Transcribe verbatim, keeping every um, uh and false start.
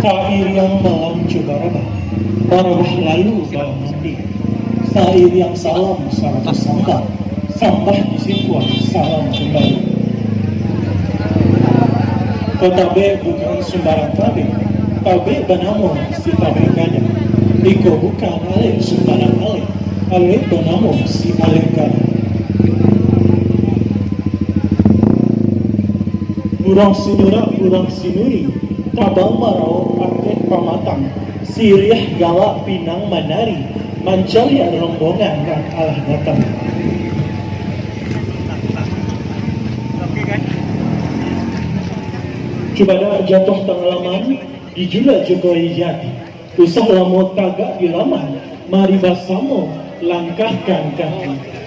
Sairiang malam jo barabah, barabah lalu balamandi. Sairiang salam sarato sambah, sambah disimpuang salam kumbali. Ko tabek bukan sumbarang tabek, tabek banamo si Tabek Gadang. Iko bukan alek sumbarang alek, alek banamo si Alek Gadang. Buruang sinurak, buruang sinuri, tabang maraok ateh pamatang, siriah galak pinang manari, mancaliak rombongan nan alah datang. Cubadak jatuah tangalaman, dijulak jo kori jati. Usah lamo tagak di laman, mari basamo langkahkan kaki.